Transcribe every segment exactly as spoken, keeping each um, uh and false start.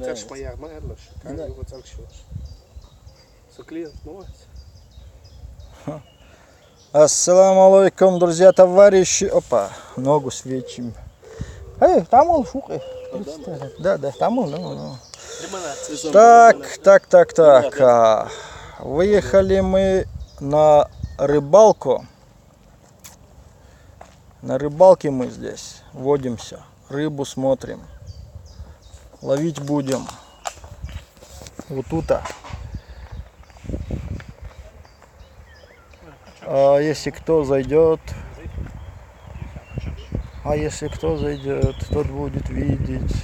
Цалш ма яхь, ма аьлла шо. Кхы юха цалш йолуш. Со клиент ма вац. Ассаламу алайкум, друзья, товарищи. Опа, ногу свечим. Эй, там он, шукъе. Да, да, там он, ну, ну. Так, так, так, так. А, выехали мы на рыбалку. На рыбалке мы здесь водимся. Рыбу смотрим. Ловить будем. Вот тут-то. А если кто зайдет, а если кто зайдет, тот будет видеть.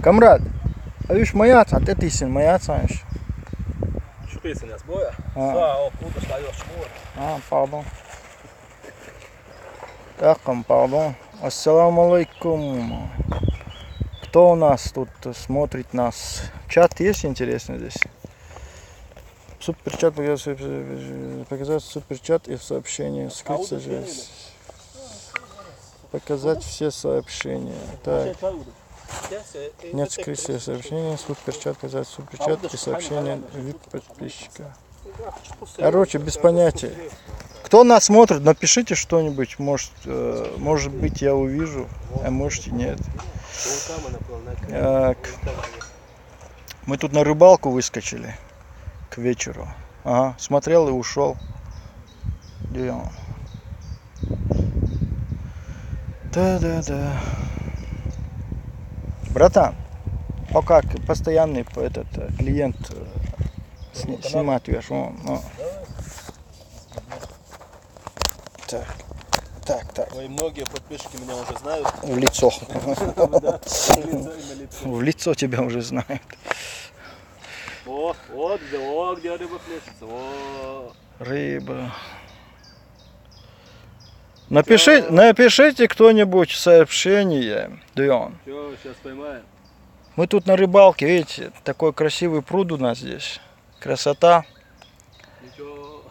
Камрад, а уьш ма яц, а тӀе тийсина ма яц хьуна уьш? Шу кхийсина яц, боя? А. Са, о, кудаш ла йохчу бора. А, пардон. Так, пардон. Ассаламу алайкум. Кто у нас тут смотрит нас? Чат есть, интересно, здесь? Суперчат показать, показать суперчат и сообщение. Скрыть сожжение. Показать все сообщения. Так. Нет, скрыть все сообщения. Суперчат, показать суперчат и сообщение. Вип подписчика. Короче, без понятия. Кто нас смотрит, напишите что-нибудь. Может, э, может быть, я увижу, а может и нет. Так. Мы тут на рыбалку выскочили к вечеру. Ага, смотрел и ушел. Где он? Да, да, да. Братан, он как постоянный п-, этот, э, клиент, э, сни-, снимать веш, он, ну. Так, так, так. Мои многие подписчики меня уже знают. В лицо. Да, в лицо и на лицо. В лицо тебя уже знают. О, вот где, о, где рыба плещется, о. Рыба. Напиши-, напишите кто-нибудь сообщение, Дион. Чё, сейчас поймаем. Мы тут на рыбалке, видите, такой красивый пруд у нас здесь. Красота. Ничего.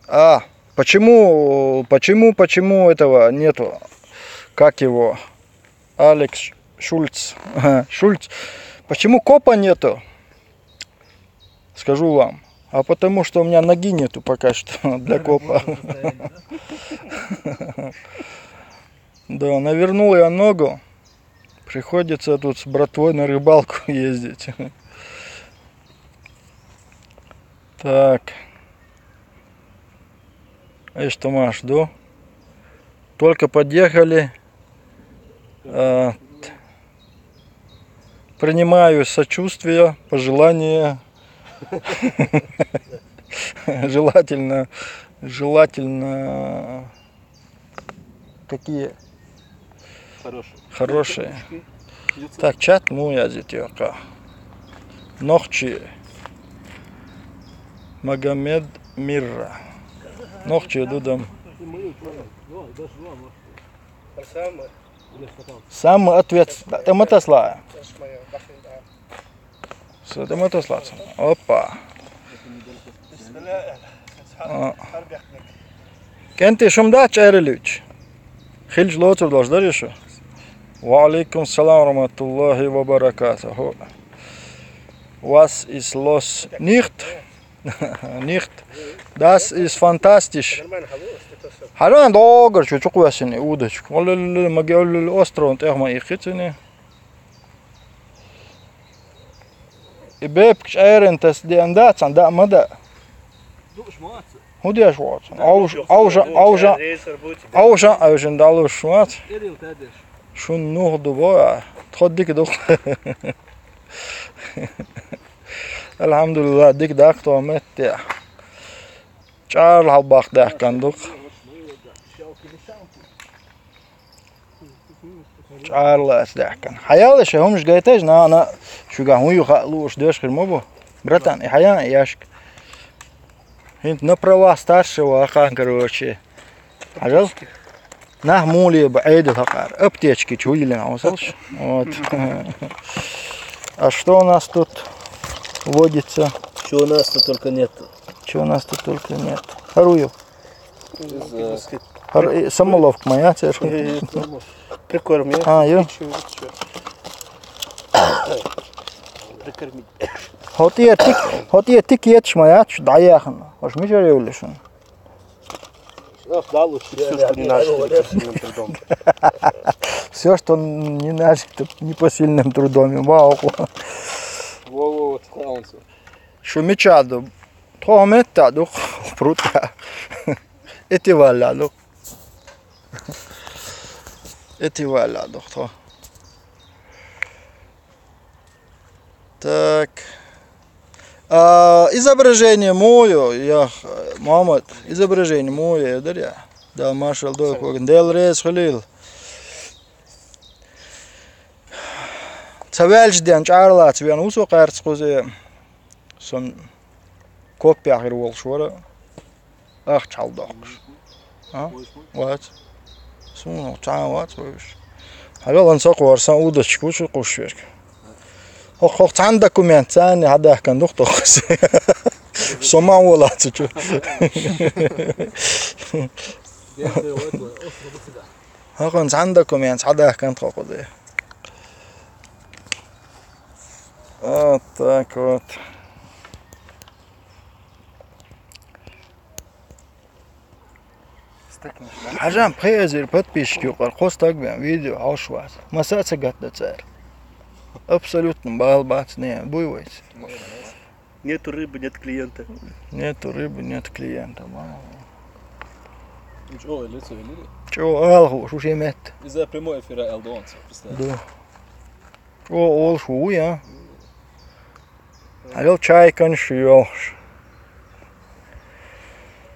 А, почему, почему, почему этого нету? Как его? Алекс Шульц. Шульц. Почему копа нету? Скажу вам. А потому что у меня ноги нету пока что для копа. Да, навернул я ногу. Приходится тут с братвой на рыбалку ездить. Так. Эй, что, Маш, да? Только подъехали. А, т-, принимаю сочувствия, пожелания. Желательно, желательно, какие? Хорошие. Хорошие. Так, чат муй язит йока. Нохчи. Магомед Мирра. Нохчи дудам. Самый ответ. Таматасла. Со таматаслаца. Опа. А. КӀентий, шун дац чӀерилуьйтуш? Хилча лоцур долуш дарий шу? Ва алейкум салам ва рахматуллахи ва баракатуху. Was ist los? Nicht. Nicht. Das ist fantastisch. Хьаран догар чу чукхваьссина удочка. Валлалла, маге оллалла, островна тӀех ма иккхи цуьнан. И бепиг чӀеран тас деана дац, цхьана даа ма даа. Дууш ма вац. ХӀун деш вац? Овш-, овша, овша, овша, овшин далуш вац. Эрил тадеш. Шун нух ду бо, а? Тхо дика ду. Алхьамдулиллах, дика даккха тхо метте. ЧӀарал хьалбаккха даьккхина ду-кх. ЧӀарал ас даьккхина. Хьаяла ша хӀумаш гайташ, нана, шуьга хӀун ю хаа лууш деш хир ма бу. Братан, и хьаян, и яшка. ХӀинца на правах старшего, ахан, короче. Хьажал? Нах муле ба Ӏедал хакъар. Аптечки чу йиллина хьо салш. Вот. А что у нас тут водится? Чего у нас тут только нет. Чего у нас тут только нет. Харуев. Из, э, Хар-, э, самоловка моя, церковь. Э, э, прикорм, я. А, ё? Ничего, ничего. Прикормить. ХӀотӀе тик, хӀотӀе тик етташ ма яц шу дӀаяхана. Хьо мичара йолаш шуна? Всё, что не наш, это непосильным трудом. Всё, что не наш, это непосильным трудом. Вау. Во, во, вот, хаванца. Шу мича ду? Тхо метта ду, прута. Эти валла ду. Эти валла ду, тхо. Так. А, изображение моё, я, Мухаммад, изображение моё, я дарья. Да, маршал дой коган. Дел рез хулил. Ца ваьлча ден чӀаралаца вен усо кхарц кхузе. Сон коппехь хир волуш вара. Ахча хьалдоккхуш. А? Вац. Суна цхьа а вац вевзаш. Хьавелан ца кхор, сан удочка ву шу кхуш верг. ХӀокху, хӀокху цхьана документ царна хьадаьхкина ду-кх тхо. Со ма волац чу. ХӀокхун цхьана документ хьадаьхкина тхо кхуза. Вот так вот. Хьажам, пхи эзар подписчик юкъара кхо стаг бен видео хьош вац. Маса а ца гатда цара. Абсолютно бала бац, не, буй вайца. Нету рыбы, нет клиента. Нету рыбы, нет клиента, ма. ЧӀогӀа лицо вели? ЧӀогӀа ала хууш, уж и метта. Иза прямой эфира эл донца, представь. Да. О, олуш ву, я? Хьалел чайканаш йохуш.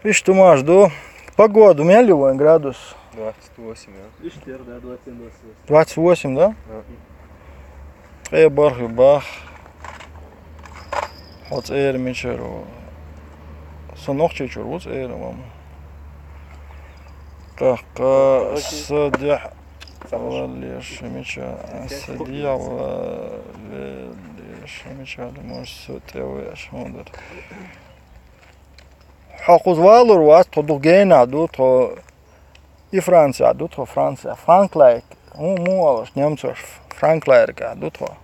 Иштта хӀумаш ду. Погода мел ю вайн градус? Двадцать восемь, а? Иштта, да, двадцать семь, двадцать восемь. Двадцать восемь, да? Да. Ткъе бархӀ ю бах. Хьо цӀера мичара ву? Со Нохчийчуьра ву цӀера, мама. Кхаккха, са дехьа валлеша мича, са дехьа валлеша мича, может, со тӀе веш хӀун дара. Хьо кхуза валур вац, тхо дукха генахь ду, тхо и Франция ду, тхо Франция. Франклайк, хӀун муха олуш немцош, Франклайрга ду тхо.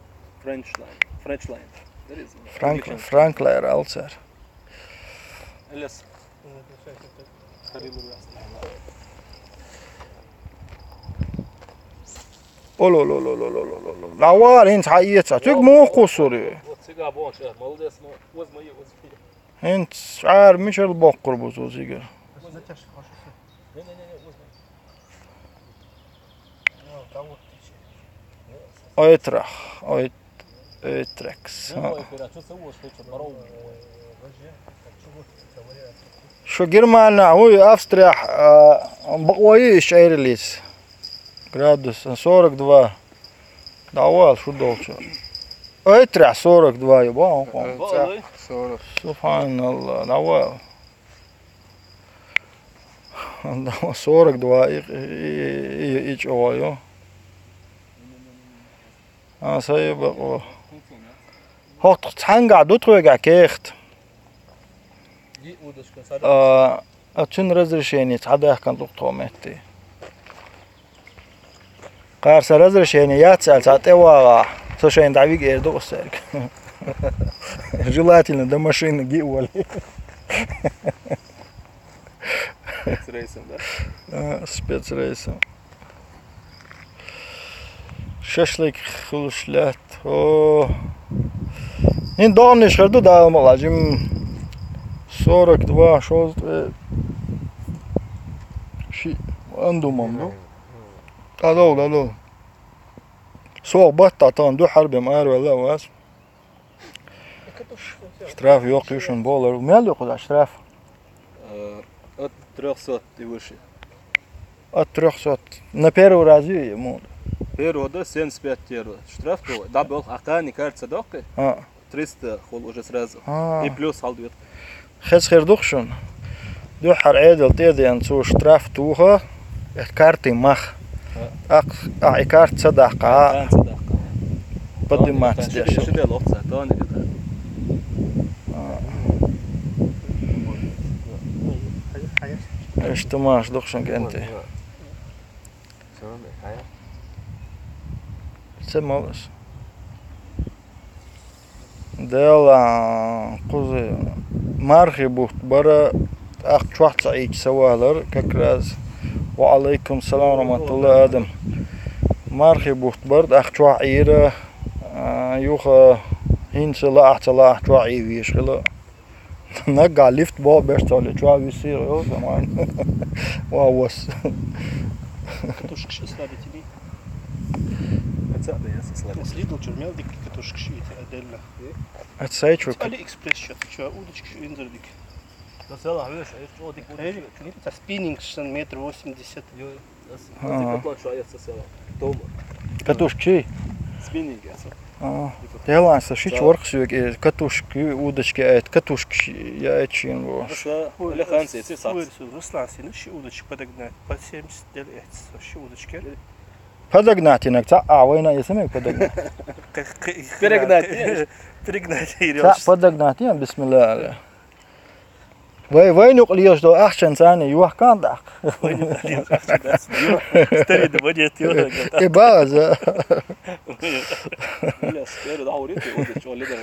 Френчлайн, Френчлайн. Франк-, Франклайр алцар. Элес. Оло, оло, оло, оло, оло, оло. ДӀавала, хӀинца хьаэца. Цуьнга муха кхуссур ю? Вот цига бонча, молодец, мо-, возьма, возьма. ХӀинца чӀара мичара боккхур бу цо цигара? Не, не, не, не, возьма. Ойтрах, ой-, ойтрекс. Шу Германехь, хӀун ю, Австрехь, а, бакъо ю иштта Ӏераллица? Градус, сорок два. ДӀавала шу долчу. Ойтрехь сорок два ю, боху хьуна. Э, цӀа, сорок. Субханалла, дӀавала. Сорок два и, и, и, и чӀогӀа ю. А, сай бакъо. ХӀокху цхьаьнгахь ду тхоьгахь кехат? А, а цуьнан разрешени цхьа даьхкина ду тхо метте. Кхара сан разрешение яц аьлла, цхьа тӀе вагӀахь, со шайна дӀавига эр ду аса цаьрга. Желательно до машины гиъ вале. Спецрейсом, да? А, спецрейсом. Шашлык хуьлуш лаьтта. О. ХӀинца догӀанаш хир ду, Дала мукъалахь, жим сорок два, шовзткъе шиъ андумам ду. ДӀадовла, дӀадовла. Сох баттахь тахана дуьххьара бен араваьлла а вац. Штраф йоккхуьйтуш шуна бохура. Мел ю кхузахь штраф? Э, от трёхсот и выше. От трёхсот. На первый раз ю и муха? Первый, да, семьдесят пять евро. Штраф бу, дӀабоьлху, а кхане карта ца доккхий? А. Триста хул уже сразу. А. И плюс хьалдоьду. Хеза хир ду-кх шуна. Дуьххьара Ӏедал тӀе а деана, цо штраф туху, это карти мах. ТӀаккха ахь и карта ца даккхахь, а, подниматься деш. Ши дел оццу, тоника тӀе. А. Иштта хӀумаш ду-кх шуна, кӀентий. Ца малаш. Дела, кхуза мархий бутт бара, тӀаккха чохь ца Ӏийча ца валар, как раз. Ва алейкум салам ва рахматуллах, Адам. Мархий бутт бара, тӀаккха чохь Ӏийра, а, юха хӀинца лаахь ца лаахь чохь Ӏе везаш хилла. Наггахь лифт боху беш ца хилла, чохь висийра, йо, самайна. Ва вас. Катушкаш ослабить. С Lidl чуьра мел дика катушкаш ити отдельно. Ат сайчу. Алиэкспресс чу, чу удочкаш инзар дика. Ца спиннинг шестьсот метр восемьдесят. Ха. Катушкаш? Спиннинг яц. А. Делан са шич ца ворхсуьг, э, катушки, удочки, э, катушкаш яйчийн вош. Аса, ле хансе, се сац. Руслан сина ши удочка подогнать. По семьдесят дел эц, ши удочка. Подогнать инак ца, а, вайна, если мы подогнать. Перегнать. Перегнать, ца, Ирёс. Подогнать, я, бисмилла. Вай, вайн юкъа лелаш долу ахчанца царна йохкан даккха. Вайн юкъа лелаш ахчанца. Старина вадет, йо. И база. Бля, скоро да урит, и вот чё лидер.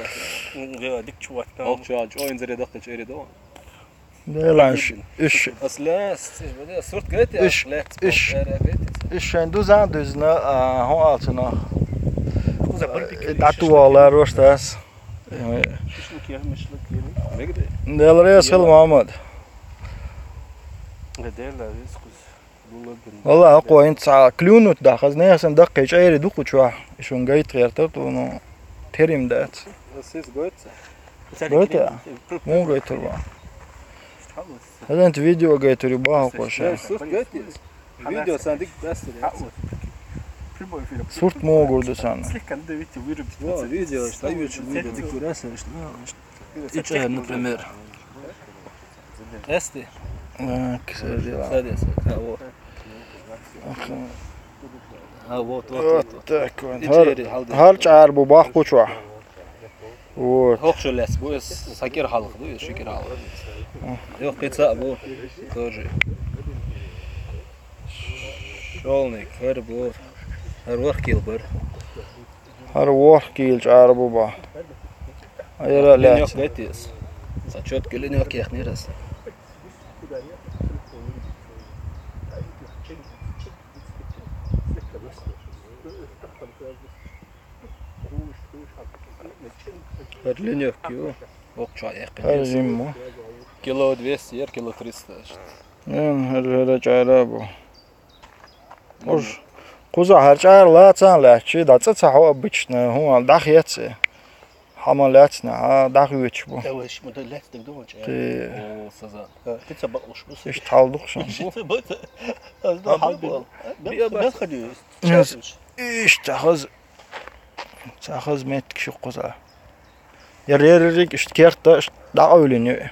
М, да, дик чувак там. Ох, чё, чё, инзаре даккха чё, ире да. Делан ш-, иш. Асла, с-, с-, сурт гайти, иш, асла, иш. Иш шайн дузан дуьзна, а, хьо алцунах. Куза барбекю. Э, дату вала роштас. Шашлык я, машлык я. Мегде. Дела реза хила, Мухаммад. Дела реза хила. Валла, хӀокхо хӀинца цхьа клюнуть даха, хаза нехан даккхий чӀери ду кху чохь. И шуна гайта гӀертар ту, ну, терим дац. Сес гойтца? Гойтца? Муха гойтур ван? ХӀазанчу видео гайтур ю бахьа хӀокхо ша. Сурт гайтца? Видео сан дик гастур. Сурт муха гур ду сан? Слегка надавите, вырубите. Во, видео, стоючи видео дик гур аса, что? И чё, например? Эсти? А, кстати, да. Садись, а, вот. Ага. А, вот, вот, вот, вот. Так вот. И хӀар-, чери, халды. ХӀара чӀара бу бахкучохь. Вот. ХӀокху шу лаьцна бу, иза сакира хьалха ду, иза ши кира хьалха. А. Йо, кхин цхьаъ бу, тоже. Шолник, хӀара бу. ХӀара ворхӀ кила бара. ХӀара ворхӀ кила чӀара бу бан. Яра лаьцна. Ленёк гайтис. Сан чётко ленёк яхнера ас. ХӀара ленёк ю. Ох, чо яхкин. ХӀара жимма. Кило двести, яра кило триста. Эн, хӀара, хӀара чӀара бу. Уж кхузахь хӀара чӀара лацан лаьтташ, дӀа цӀа ца хьо обычно, хӀума дӀахецце. Хьама лаьцна, хьа дӀахоьцуш бу. Давай, ма дан лаьцна ду, ма чӀа. Ти. О, саза. Э, ти ца бакълуш бу. Иштта хьал ду-кх шуна. Иштта бакъ-, аз ду хьал бу. Бакъ-, бакъ-, бакъ-, Иштта хаза. Ца хаза меттиг шу кхузахь. Яра ерриг иштта керта, иштта дӀакъевлина ю.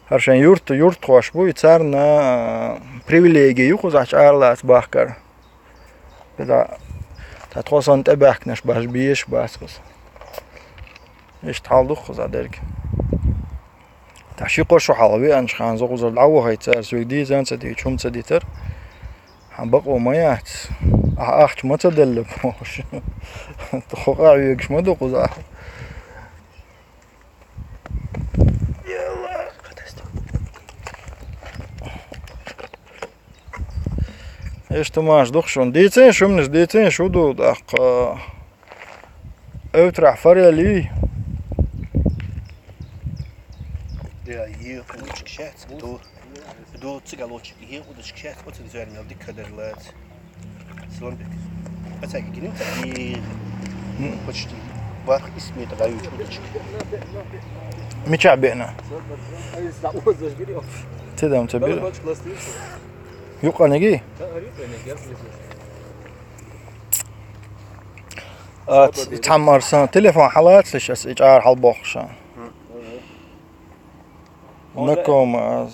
ХӀара шайн юрт, юртхош бу, и царна, а, привилеги ю кхузахь чӀара лаца бахкар. Иза, та тхо санна тӀебаьхкинарш баш безаш бац кхуза. Иштта хьал ду-кх кхузахь дерг. Та ши-кхо шу хьалха веанчу ханна зо кхузара дӀавахайта цара соьга дийзан ца дийча, хӀума ца дитар. Хьан бакъо ма яц. Ахьа ахча ма ца делла бохуш. Тхо къахьоьгуш ма ду кхузахь. Эш тумаш ду-кх шуна. Дийцина шумнаш, дийцина шу ду, тӀаккха. Эвтрахь форель йий? Я, е, удочка шаьц, ду, ду, цига лочик, е, удочка шаьц, оцин зоьр мел дика хадер лац. Саламбек. Ацаги гинин ца, е, почти. Барх исмет гаюч удочка. Мича бена. Ти дам ца бира. Юкъаниги? А, ц-, цхьамма сан телефон хьалацалаш ас и чӀара хьалбохуша. Знакомый аз,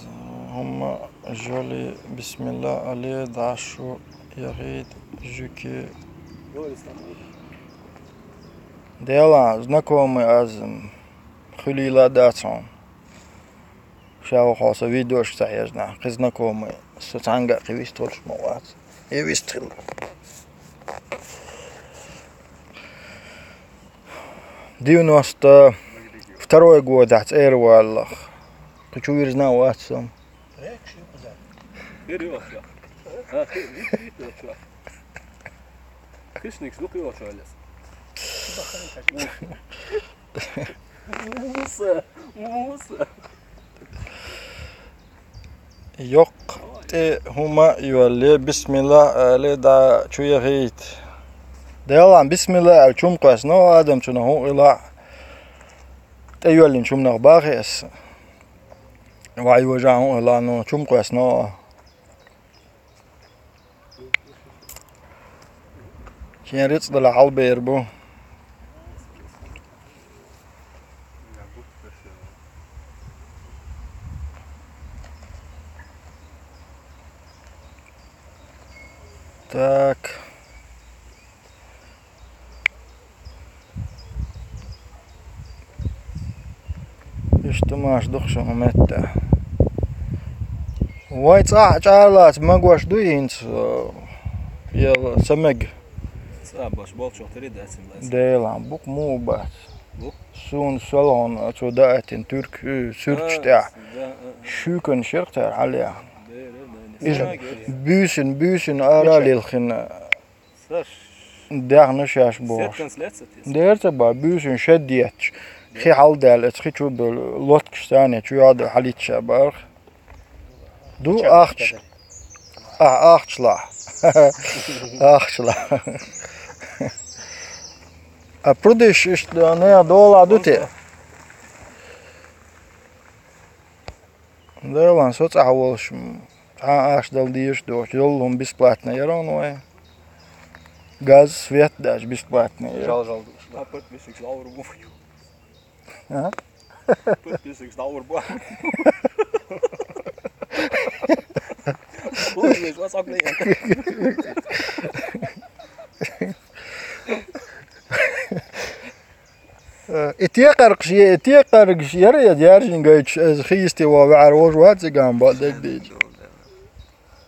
хӀумма жоли, бисмилла, але, дӀа шу яхийта, жуьки. Дела, знакомый аз, хуьлийла дац хьуна. Ша вахо со видеошка ца хьежна, кхин знакомый, со цхьаьнга а кхин вист волуш ма вац. Я вист хилла. Девяносто второй годахь цӀера валлалц. Кхы чу вирзина а вац со. Хир йоцуш. А, хир, хир йоцуш. Кхишнигаш дукха йоцуш валлалц. Муса, Муса. Йоккха тӀе хӀума йолле, бисмилла али, дӀа чу яхийта. Делан бисмилла али, чум кхоьссина адамчунах хӀун хилла, тӀе йоьллинчу хӀуманах бахи ас. Вай, важа хӀун хилла, ну, чум кхоьссина. Шен рицкъ дала хьалабер бу. Так. Иштта маша ду-кх шуна метта. Вай цӀахь чӀара лаца магош дуй хӀинца, я ца мега? ЦӀа баш болчух тери дац хӀинца. Делан, бу-кх, муха бац. Бу? Суна солгӀан цо даийтина туьрк, э, суьрташ тӀехь. Да, э, э. Шуьйканаш яра-кх цара хьалъяьхна. Бер, бер, да, не. Иза сагер. Буьйсина, буьйсина ара а лилхина. Саш. Даьхна шаьш бохуш. Сеттанца лаьцна те? Дера ца боху, буьйсина шед етташ. Хи хьалдаьлла, оцу хи чу а бевлла, лоткаш царна чу йоьдуш хьалийцча бара-кх. Ду ахча. А, ахча лахь. Ахча лахь. А прудиш иштта нехан долахь ду те? Делан, со цӀахь волуш, м, цхьа а ахча дала дезаш доцуш, йоллу хӀума бесплатно яра хьуна вайн. Газ, свет даже бесплатно яра. Жал-жал дууш. А, подписчикаш дӀаур бу. А? Подписчикаш дӀаур бу. Ой, весь вас обклеен. Э, и текхаргаш е, и текхаргаш яра, я даьржина гайташ, иза хи йисте ван ваьӀар вожа вац цигахь бан дерг дийча.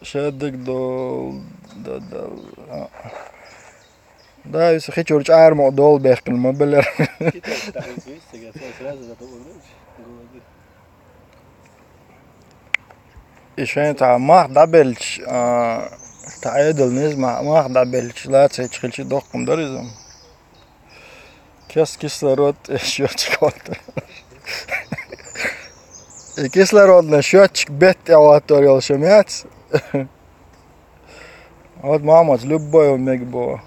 Шаддаг дол, да, да, а. Да, иза хи чуьра чӀара мукъа дола бехкина ма белира. И шайн цхьа мах дӀабелча, а, цхьа Ӏедал низма мах дӀабелча, лацийча хилча доккхун дара иза. Кес кислород счётчик хӀотта. И кислородный счётчик бетта тӀе хӀоттор йолуш ма яц. Вот мамаца любой мега бо.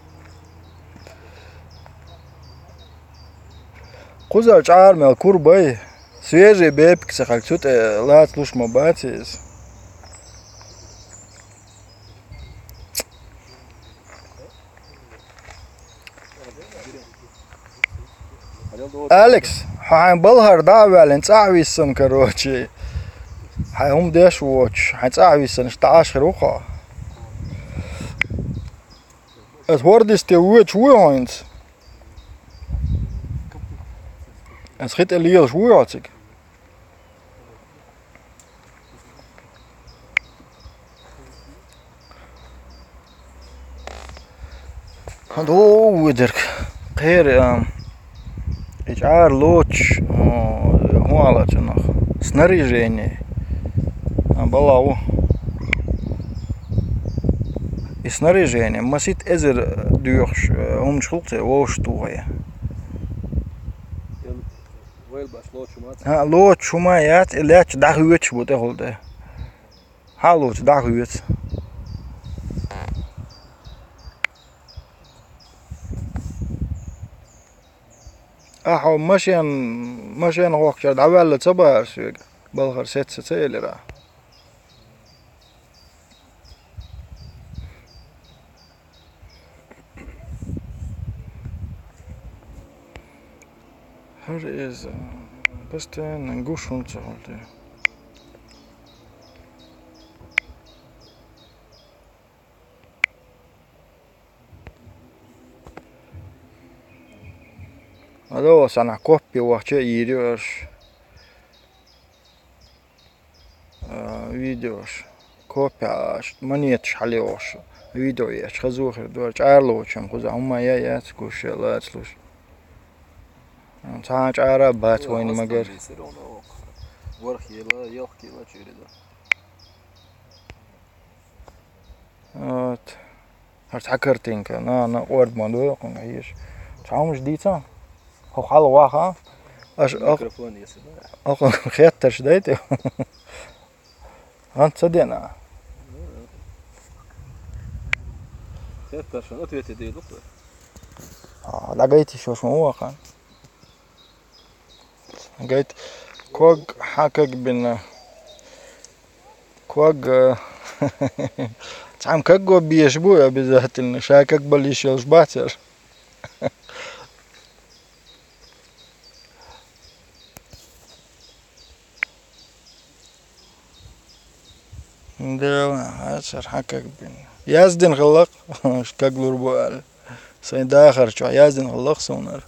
Кхузара чӀара мел кура бай. Свежий бепиг ца хилча, цу тӀе лаца луш ма бац иза. Алекс, хьо хьайн балхара дӀа а ваьллина, цӀа а виссина, короче. Хьайн хӀума деш воцуш, хьайн цӀа а виссина, иштта дӀа Ӏаш хир ву хьо. Аса хӀордисте воьдуш вуй хьо хӀинца? Аса хи тӀе лелаш вуй хьо цига? ХӀан ду вуй дерг? Кхера, а, и чӀара лоцуш, а, хӀун ала цунах? Снаряжение. А, бала ву. И снаряжение. Масит эзар доьхуш, а, хӀуманаш хилла церан вовшах тухий. Вайл баш лоцуш хӀума яц? ХӀан, лоцуш хӀума яц, и лаьтташ дӀахоьцуш бу тӀехула тӀе. Хьалоцу дӀахоьцу. Ахьа машен, машен хӀокхучара дӀаваьлла ца бахара соьга, балхара сецца ца элира? ХӀара иза постоянно гуш хӀунда ца хуьлу те? Алло, санна коппи вахча а йийр ю аша. А, видеош, копи Ӏаш, монеташ хьалайохуш, видео еш, хазо хир ду, чӀара лоцу хӀума кхузахь, хӀума яй яц, гуш а лацалуш. Цхьа чӀара бац вайна магар. ВорхӀ йила, йохк йила чуьри ду. Вот. ХӀара цхьа картинка, на, на, орд ма ду, хьуна хьийш. Цхьа хӀумаш дийца? Хьо хьала ваха? Аш, ах-, Микрофон, если да. Ах, хеттарш дайта? ГӀант ца дена? Хеттарш, ответы дийду. А, дагайти шо шо ваха. Гайт, ког хьа каг бина. Ког, э, цхьам кагго беш бу обязательно. Ша каг бал йиш йолуш бацар. Дела, хьацар хьа каг бина. Яздина хилла-кх, каг лур бу аьлла. Сайн дахар чохь яздина хилла-кх суна хӀара.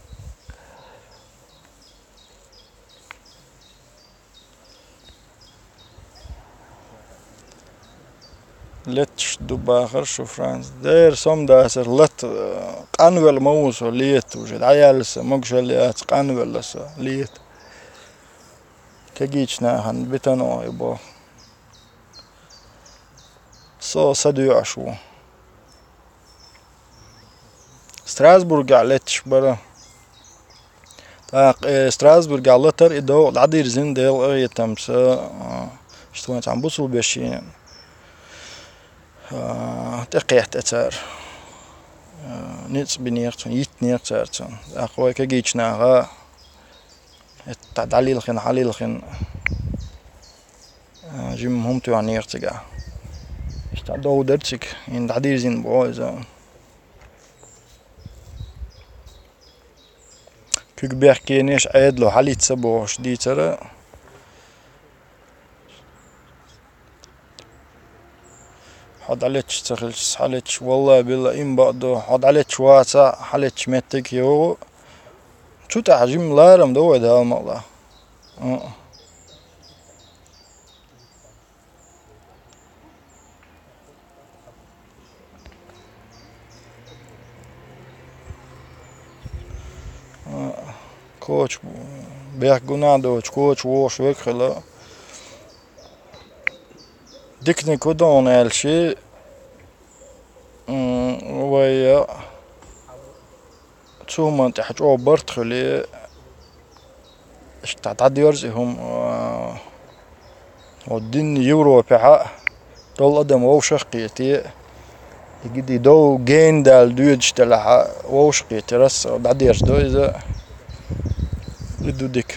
Летташ ду бахар шу, Франц. Дера сом дацар лат, э, къанвелла ма ву со лета уже. ДӀаяьлла сан, могушалла яц, къанвелла со лета. Кегийчу нахана бетон охьа боху. Со садоьӀуш ву. Страсбургехь летташ бара. ТӀаккха, э, Страсбургехь латар и дов дӀадирзина Делан къинхетамца, а, иштта вайн цхьана бусулба вешин, а, тӀекхетта цара. А, ницкъ бинех цунна, йитинех цара цунна. ТӀаккха вай кегийчу наха, хӀетта дӀалилхина, хьалилхина, а, жимма хӀума тоьхнера цигахь. Иштта дов дара цига, хӀинца дӀадирзина боху иза. Куьг бехкенаш Ӏедало хьалийца бохуш дийцара. Хьо дӀалетташ ца хилча, хьалетташ, валла, билла, им бакъ ду, хьо дӀалетташ вацахь, хьалетташ меттиг йогӀу. Цу тӀехь жимма ларам до вай, Дала ма лахь. М-м. Коча, бехк гунахь доцуш, коча вогӀуш верг хила. Диканиг хӀун ду аьлча, м, вай цу хӀуманна тӀехь чӀогӀа барт хуьлий, иштта дӀадоьрзу и хӀума, а, хӀо динна Европехьа долу адам вовшах а кхетий, и гиди дов гена даьлла доьдуш делахьа, вовшах а кхетий, расса дӀадерзадо иза, и ду дика.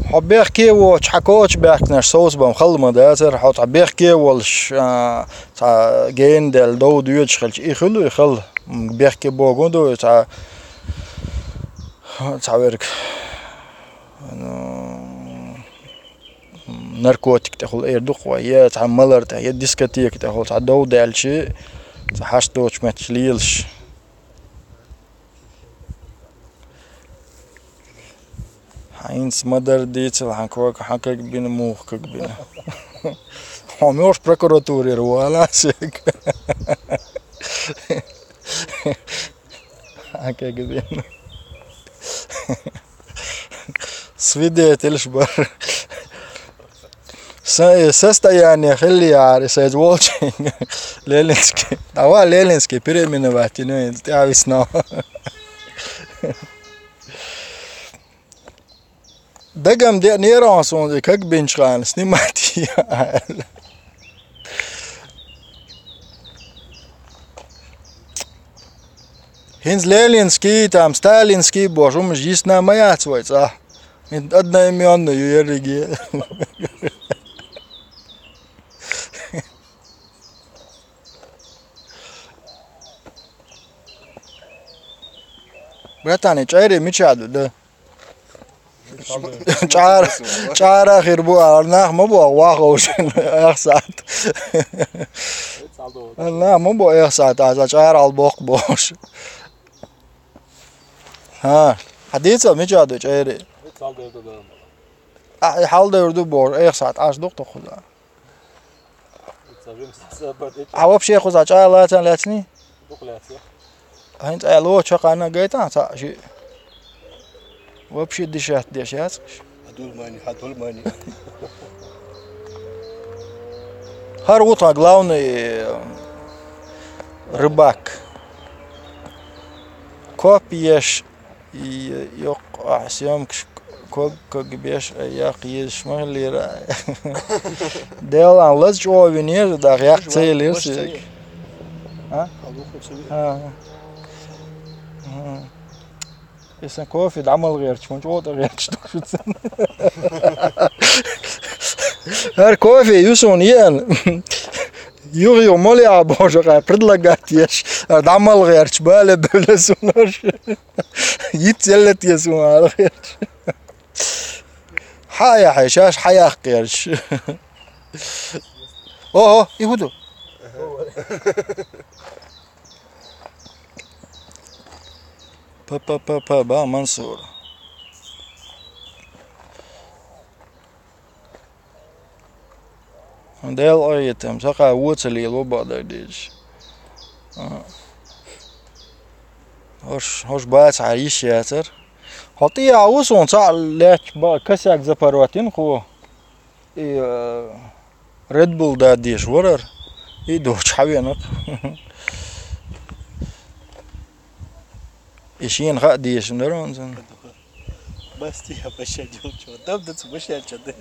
Хьо бехке а воцуш, хьан коча баьхкинарш совцабан хала ма дацара, хьо цхьа бехке а волуш, а, цхьа гена даьлла дов доьдуш хилча, и хуьлу и хала, бехке богун ду и цхьа, цхьа верг, ну, наркотик тӀехула эр ду-кх вай, я цхьа малар тӀехь, я дискотека тӀехула цхьа дов даьлча, цхьа хьашт доцуш метташ лелаш. Хьайнца ма-дарра дийцал, хьан ког, хьан каг бина, муха каг бина. Хьо муьлш прокуратурера вала ас верг. Хьан каг бина. Свидетельш бара. Са-, э, состояние хилла яхьара, и сайца волчу Ленинский. Давай Ленинский переименовать йина, тӀаьхьа висна. Дагам деанера хьуна суна и каг бинчу хана снимать йе аьлла. ХӀинца Ленинский, там, Сталинский бохуш хӀумаш йисна ма яц вай цӀа. ХӀинца одноименный ю ерриге. Братан, и чӀайре мичахь ду, да? ЧӀара, чӀара хир бу, а нах ма боху, ваховшина, эх сахьт. Нах ма боху, эх сахьт, а чӀара хьал боккху бохуш. ХӀа, хьан дийца мича ду чӀайри? А, и хьал девр ду бохуш, эх сахьт, аш ду-кх тоххуза. Ца вим са сабар дечи. А вообще кхуза чӀала лаьцан лаьцний? Дукха лаьцна. ХӀинца ай ло чакхана гайта, ца ши. Вообще дишат деш яц. Хьадул мани, хьадул мани. ХӀара ву тхан главный, э, рыбак. Кофе еш, и, йокъ, а, съёмкаш ког, ког беш, а, якъ езаш ма хиллера. Делан лаз чӀовин еза, да, якъ ца елира. А? А, а. Эсан кофе дӀа мала гӀерташ, хӀунда чӀоагӀа гӀерташ ду шуца? ХӀара кофе ю суна еана. Юха-юха мала яха бохуш, хӀара предлагать еш. ХӀара дӀа мала гӀерташ, бале бевлла суна хӀорш. Йиц елла те суна хӀара гӀерташ. Хьа а яхье, шаьш хьаяккха гӀерташ. Ого, и хӀун ду? Па-па-па-па, ба, Мансур. Дела къахетам, сакъа вон ца лела, вон бакъдар дезаш. А. ХӀорш, хӀорш бац хьа йиш яцар. Хьо тӀехьа ву суна цхьаъ лаьтташ ба-, косяк запоротин кхо. И, э, Red Bull дадеш варар. И дохчу хьавенакх. И шена хаа дешна дара хьуна цунна. Басти, я пощадил, чё? Дам да цу пощадча да.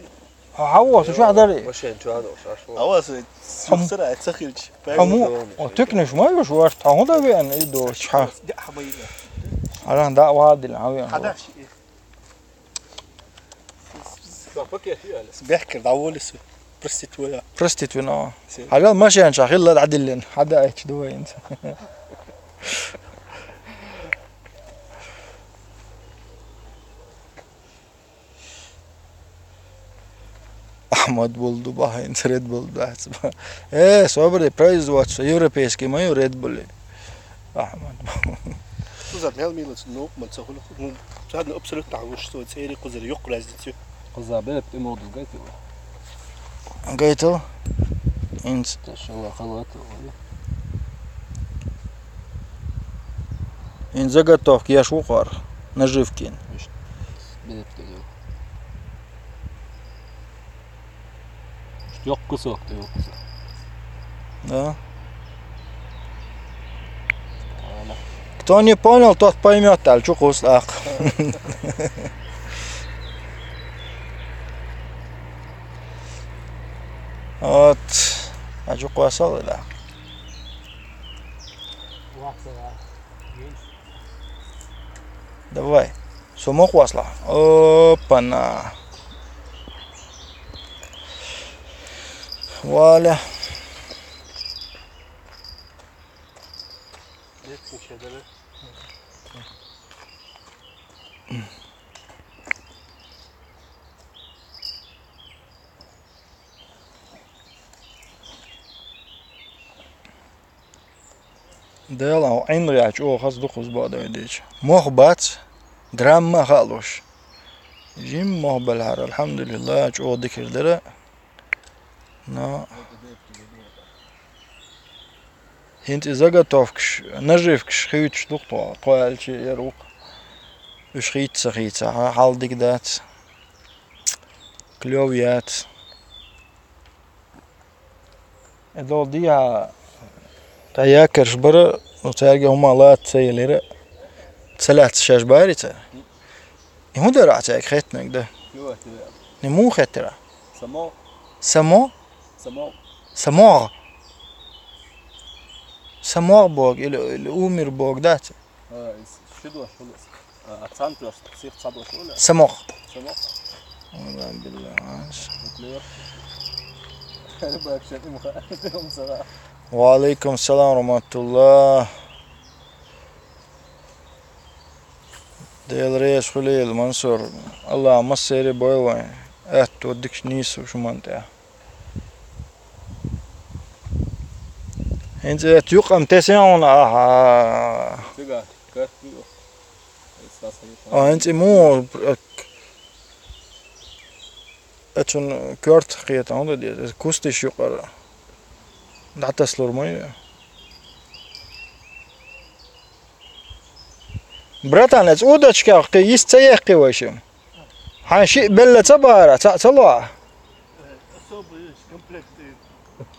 Хьо хьавоса, шу хьадари? Машен чу хьадош, аш вон. Аваса, сухсара, ай цахилч. Хьо му-, о, тукнаш ма юш ваш, тхьа хӀун да веана, и дохчу хьа? Дя хьама йина. Аран да вадил, хьавеана. Хьадаш. Бехкер, да воли су. Простит вая. Простит вина. Си. Хьавел машен ча хилла дӀадиллина. Хьада айч ду вайнца. Ахмад Булду бахьинца, Red Bull дац ба. Э, собри, производство европейский ма ю Red Bull. Ахмад Булду. Кхуза мел милац, ну, ман ца хула, ну, царна абсолютно хьагуш, со цӀери кхузара юкъ разницу. Кхуза беп и модус гайтила. Гайтила? Инц. Ташала халата, вали. Ин заготовка еш вукъар, наживкин. Ишт беп тедил. Ишт ёк кусок, ты ёк кусок. Да. Вала. Кто не понял, тот поймёт, аль чу кхус ах. Вот. А чу кхуасал, да. Давай. Со ма кхуасла. Опа-на. Валя. Дела, хьо Ӏин гӀаьча оха хаза дукхаза баъ дойдеча. Мох бац, грамма а хаалуш. Жим мох белхьара, алхьамдулиллах, чӀогӀа дикир дара. Но хӀинца и заготовкаш, наживкаш хийцаш ду-кх тхо, тхо аьлча яр ву-кх. Уьш хийца ца хийца, хьа-, хьал дика дац. Клёв яц. Э, дол дийхьа, тха якорш бара, ну, цаьрга хӀума лаца ца елира, ца лаьцна шаьш бари цара? И хӀун дара ахьа цаьрга хеттанарг да? Клёв яц, да. Не муха хеттира? Само. Само? Само. СамогӀ? СамогӀ бог или, или умер бог дац? А, из ши дош хуьлу. А, а цхьана тоьшна сих ца дош хуьлу? СамогӀ. СамогӀ. Валлахи биллахи. Клёв. Рыбак шен имха. Ва алейкум салам ва рахматуллах. Дела реза хуьлийла, Мансур. Аллах массеран бойла вайн. Аьтту дикачу нийсо шуман тӀехь. ХӀинца эцу юкъам тесен хьуна ахьа. Цигахь коьрта ю. А, хӀинца и муха, э, эцун коьрта кхета хьуна деза, кусташ юкъара. ДӀатаслур ма ю. Братан, эцу удочках кхин йист ца яьккхи вай шим? Хьайн шиъ белла ца бара, цхьаъ ца лоа? Особый комплект.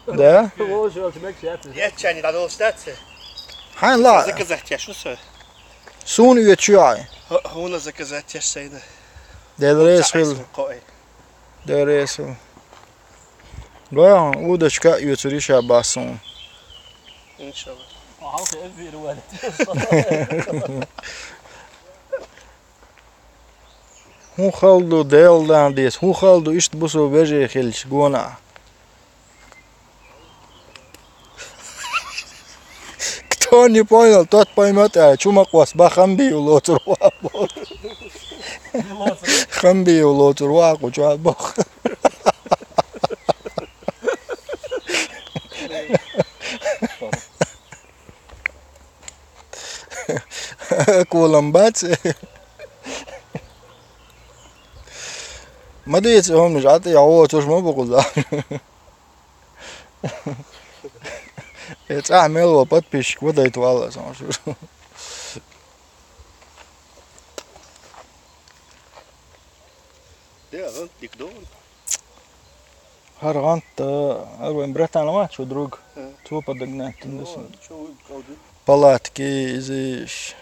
Да? Лоша, мекши яц. Еччани дӀадолуш дац? Хьайн ла. Заказать еш ву со. Суна оьцу ю хьайн? Хьо-, хьуна заказать еш сайна. Дела реза хила. Кхоъ. Дела реза хила. Ва, удочка а оьцур ю ша, бах суна. Иншалла. Хьалха эввира ваьлла. ХӀун хала ду, Делан деза, хӀун хала ду, иштта бусу вежарий хилча гонахь. Кто не понял, тот поймёт, а чу ма къос, ба, Хамбиев лоцур ваха боху. Хамбиев лоцур ваха кху чохь боху. Акулам бац. Ма дийца хӀуманаш, Ӏа тӀе воцурш ма бу кхузахь. Э, цӀахь мел ван подписчик вадайта валла сан шуьра. Де, гӀант дика ду. ХӀара гӀант, э, хӀара вайн братан вац, шу друг. Э. Цо подогнать дина. Ну, сан. Чё вы, калды? Палатки, изиш,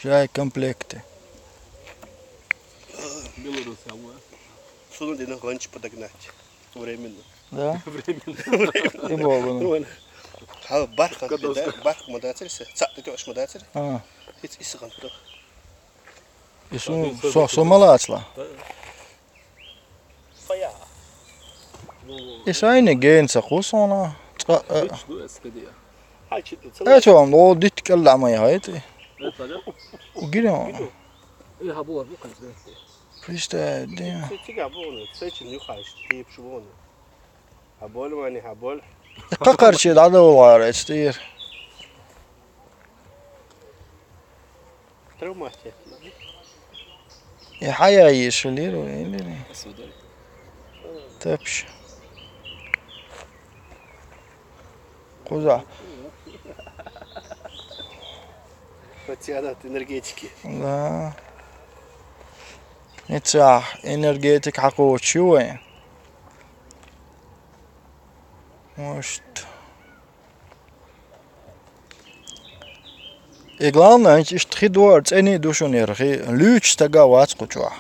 шайн комплекты. Белорусия, а? Суна дина гӀанча подогнать. Временно. Да? Временно. И богу. Нормально. Хьал барх, барх ма дацар, цхьаъ тӀе тоьаш ма дацар. А. Хиц исгӀанто. И су-, со, со ма лацла. И сайни гена ца кху сона. Цкъа, э. Э, чо, ло дитт кӀелла ма яхай тӀе. Гина. Представь, да. Цигахь боху, цайчун юхаьш, тепаш боху. Хьан болу вани, хьан болу? Кхакхарчий дӀадовлахьара эцу тӀера. Травматия. И хьан яйиш хилира вай, хилира? Тапш. Кхузахь. Подтягивает энергетики. Да. Ниццахь энергетик хьакхочуш ю вай. Может. И главное, хӀинца иштта хи дора, цӀена а ду шуна яра хи, луьйчу стага вац кху чохь.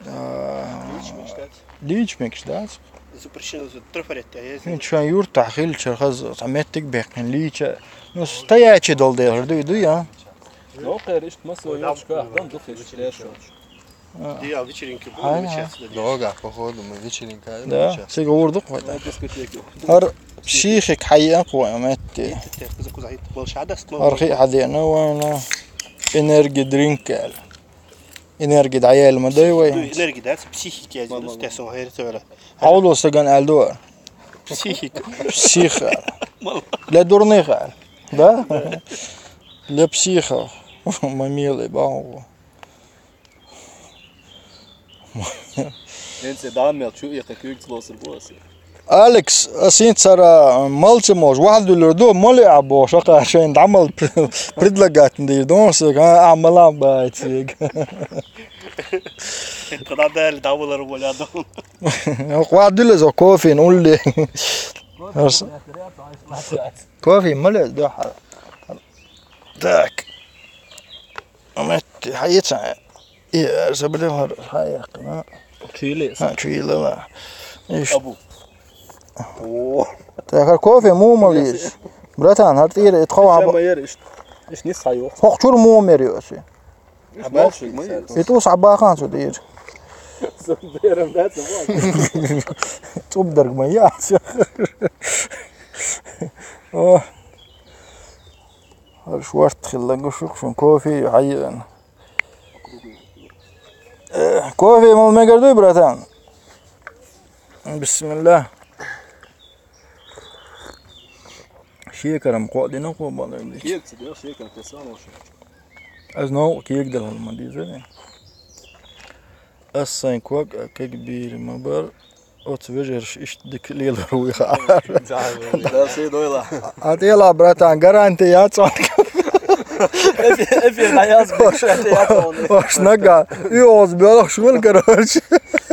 А, луьйчу мегаш дац? Луьйчу мегаш дац? Запрещено, трафарет, а, я... ХӀинца шайн юртахь хилча хаза, цхьа меттиг беккхина лийча. Ну, стоячий долу дела, дуй, дуй, а? Ну, кхера иштта массо йолчу кахь, дан ду хиш, леш йолчу. А. Диал вечеринка будет. Хьай, хьай. Сейчас, да. Догахь, походу, мы вечеринка. Да, сейчас. Цига гӀур ду-кх вай. На дискотеке. ХӀара психик хьаеана-кх вай метте. Итт текхаза куза итт болуш хьадас, но. ХӀара хи хьадеана вайна. Энерги дринк аьлла. Энерги дӀаяьлла ма дай вай. Энерги дац, психика яздина, стесон хӀерца вара. Хьовло стагана аьлла ду вара. Психика. Психа. Мала. Для дурных аьлла. Да? Для психов. Ма мелий бахьа. ХӀинца дӀа мел чу экха куьйгаца лоцур бу аса. Алекс, ас хӀинца цара мал ца молуш, ваьхьа дуьллур ду, мала а бохуш, акха шайна дӀа мал предлагать дийр ду, аса, а, а, мала а бац цига. Кху дӀа даьлла дӀавалар волу а ду. Ваьхьа дуьллу иза кофе улле. Кофе мала а ду хьара. Так. Метте хьаийца. И, э, заболел, хьан яьккхина? Чуйилла. А, чуйилла. Иш. Абу. О. Так, хӀара кофе муха мала еза? Братан, хӀара тӀера и тхо хьаба. Ма яра иш. Иш нис хьайо. ХӀокху чуьра муха мер йо аса? Иш мал шуьга ма еза. И тӀус хьабахан цу тӀера. Сан берам дац, ма. ЦӀубдарг ма яц. О. ХӀара шорта хилла гуш ю-кх шуна кофе а хьаеана. Э, кофе мала мегар дуй, братан? Бисмилла. Шекарам кхоъ дина кхо балар дича. Кег ца деш, шекар тесна лоша. Аз новкъа кег дала ма деза. Ас сайн ког а кег бийр ма бар. Оцу вежарша иштта дика лелар вуй хаьара. Да, сий дойла. А тӀела, братан, гаранти яц хьуна. Эфир, эфир дӀаяз, бекшат яц хьуна. Ош нагахь, уьгӀаз боьлхуш вуьлу, короче.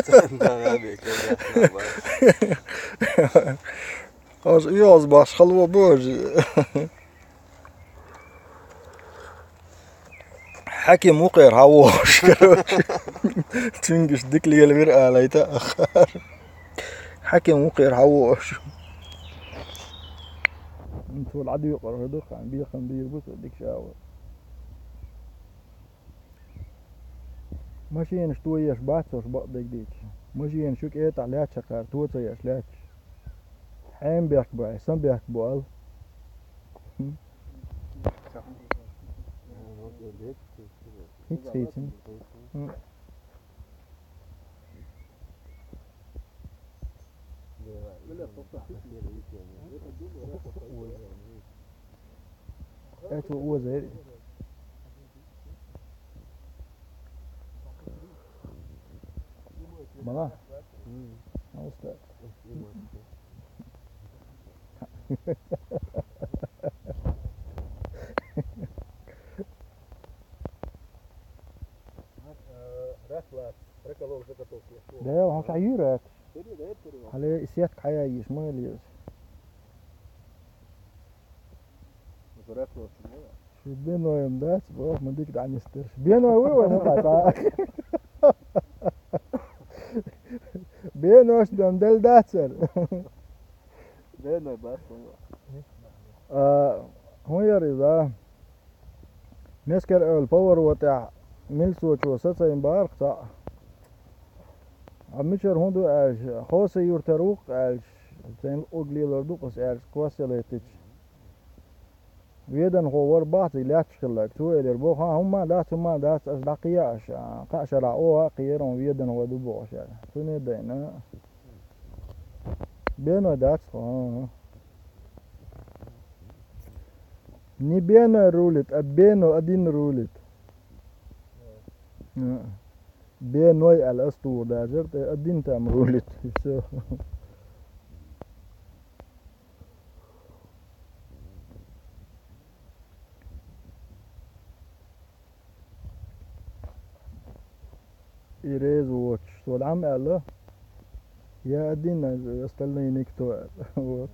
Да, да, бекшат яц хьуна. Ош уьгӀаз баш хала бу ош. Хьаким ву кхера хьан вохуш, короче. Цуьнгаш дика лелавира алайта ахар. Хьаким ву кхера хьан вохуш. Цо ладуьйкъар хӀу дукха, бехам бийр бу со дика шаво. Машинаш тоеш бац ош бакъдерг дийцча. Машинаш ю кӀетӀахь лаьтташ кхара, то ца еш лаьтташ. Хьен бехк бу, сан бехк бу ал. ХӀинца хийцина. Эцо оза. Мала? Алста. Да, хьо ца юьрак. Хьале и сетка хьаяйиш, ма леза. Шу беной-м дац, бох, ма дика дӀанисдерш. Беной вуй вай, ма бац, а? Бенош дам дел дацар. Беной бац, ма. А, хӀун яр иза? Мескер-Эвла поворотехь милсочо сацайна бахарх цхьаъ. Хьо мичара хӀун ду аьлча, Хоси-Юртара ву-кх аьлча, цайна луъург лелор ду-кх аса аьлча, кхоссалайтича. Веданхо вара бахьа цига лаьтташ хилларг. Цо элира боху: «Хан, хӀумма а дац, хӀумма а дац, аш дӀакхийа аша, кхаа шарахь оха а кхийара, хьуна веданхо ду бохуш», — аьлла. Цуьнан а дайна. Беной дац тхо, хӀан-хӀа. Не беной рулит, а бено один рулит. А. Беной аьлла ас тугӀу дажар, тӀе один там рулит. И всё. И реза воцуш, со дӀа ма аьлла, я один, остальные никто аьлла. Вот.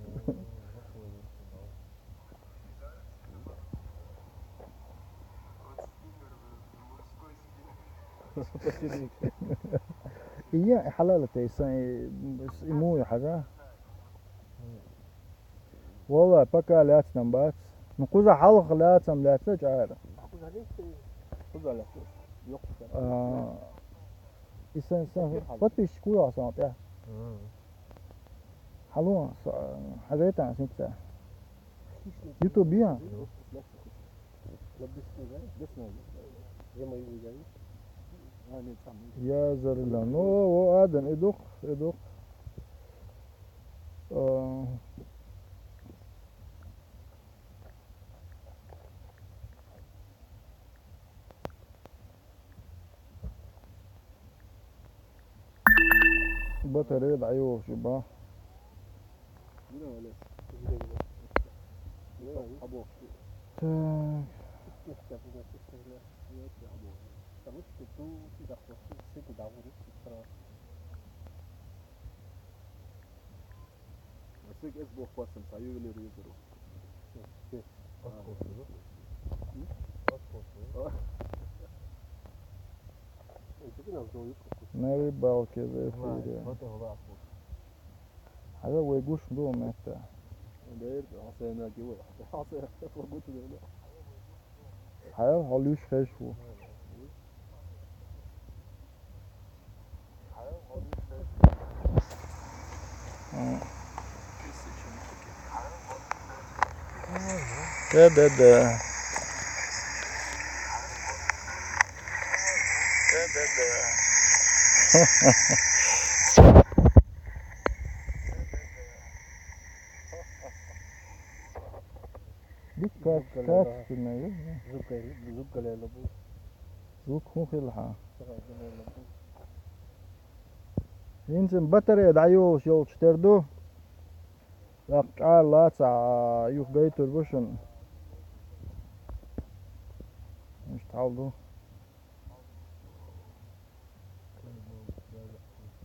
И я хьалала тайсан, и муй хьажа. Валлай, пока лаьцна бац. Ну, кхуза хьалха лаьцам лаьцна чӀара. Кхуза лаьцна. Йоккха. А, и сан, сан, подписчик ву сан тӀе. Мгм. Хьало, со, хьажайтан синца. YouTube я? Я зарила. Ну, во, Адам, и дукх, и дукх. А. Батарея дӀайохуш ю бах. Так. Цига эс боху хӀоттам цхьа ювелир ю гуро. Ас хӀоттам ю? М? Ас хӀоттам ю? А. Э, чё ты нас долго? На рыбалке в эфире. Хьажа вай гуш ду метта. Дер, хьо сайна гивай. Хьо сайна гучу дер. Хьаял хьо луьйш хезаш ву. Да, да, да. Да, да, да. Дика качественная, да? Звук, звук галайла бу. Звук хӀун хилла хьан? Галайла бу. ХӀинца батарея дӀайолуш йолчу тера ду. ТӀаккха чӀара лацахь, а, юха гайтур бу шуна. Иштта хьал ду.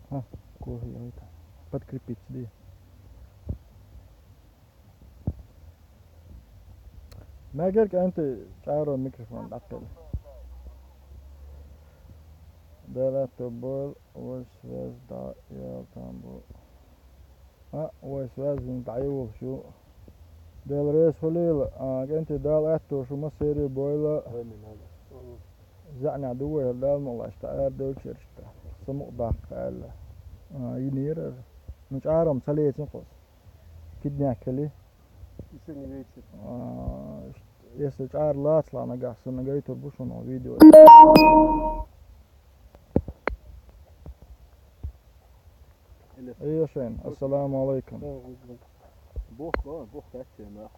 ХӀа, кофе яйта. Подкрепиться де. Мегар кӀанти чӀара микрофон дӀакхели. Дала тобол, вай связь дӀа ял там бу. А, вай связь вин дӀайолуш ю. Дела реза хуьлийла, а, кӀанти Дала аьтту шу массерий бойла. ЗаӀнехь ду вай хӀара Дала мукъалаш тӀе арадевлчерашта. Самукъадаккха аьлла. А, йинера. Ну, чӀарам ца лецина кхуза. Киднехкали. Ису не вечер. А, если чӀара лацалахь нагахь, санна гайтур бу шуна видео. Или Эйошен, ассаламу алайкум. Бухка, бухка, аттема.